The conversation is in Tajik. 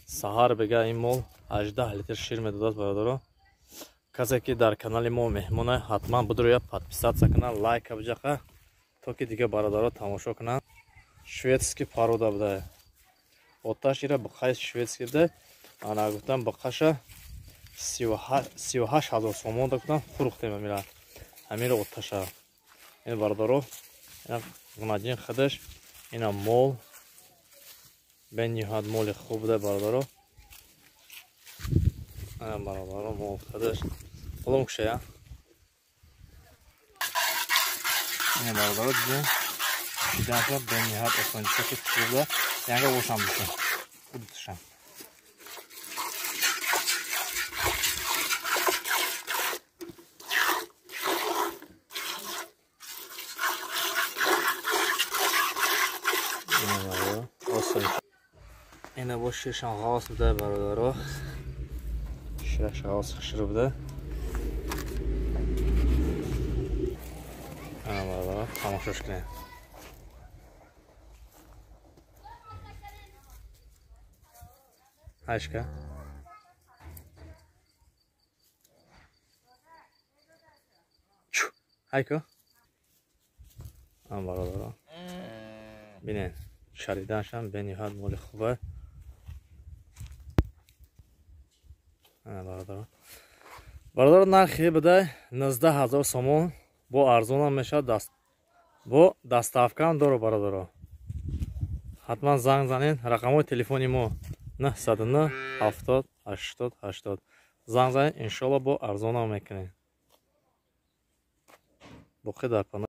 Саҳар бега ин мол 18 литр шир медодааст, бародаро. Касе ки дар канали мо меҳмона, ҳатман бидроя, подписаться кунад, лайка биҷақа, то ки дига бародаро тамошо кунанд. Шведский порода буда. Оташ ира биқаи шведский буда. Ана гуфтам, биқаша 38 ҳазор сомон да гуфтам, фурӯхтем амира. Ҳамира оташа. Ин бародаро, ина гунаҷин худаш, ина мол бениҳоят моли хуб буда, бародаро. Ана бародаро, мол худаш. Қолом кушая. Ина бародаро, дидем. Шиданша бениҳоят осончаки хуб буда. Янга бошам биша. Худтушам. Ина бо ширшам ғавс буда, бародаро. Шираш ғавс хушр буда. Ана бародаро, тамошош кунед. Ҳашка. Чу, ҳайко. Ана бародаро. Бинед, шариданшам бениҳоят моли хуба. Бародаро. Бародаро, нархи буда 19 ҳазор сомон, бо арзонам мешавад, даст бо доставкаам доро, бародаро. Ҳатман занг занед, рақамҳои телефони мо 909 70 80 80. Занг занед, иншоалло бо арзонам мекунем. Боқӣ дар паноҳ.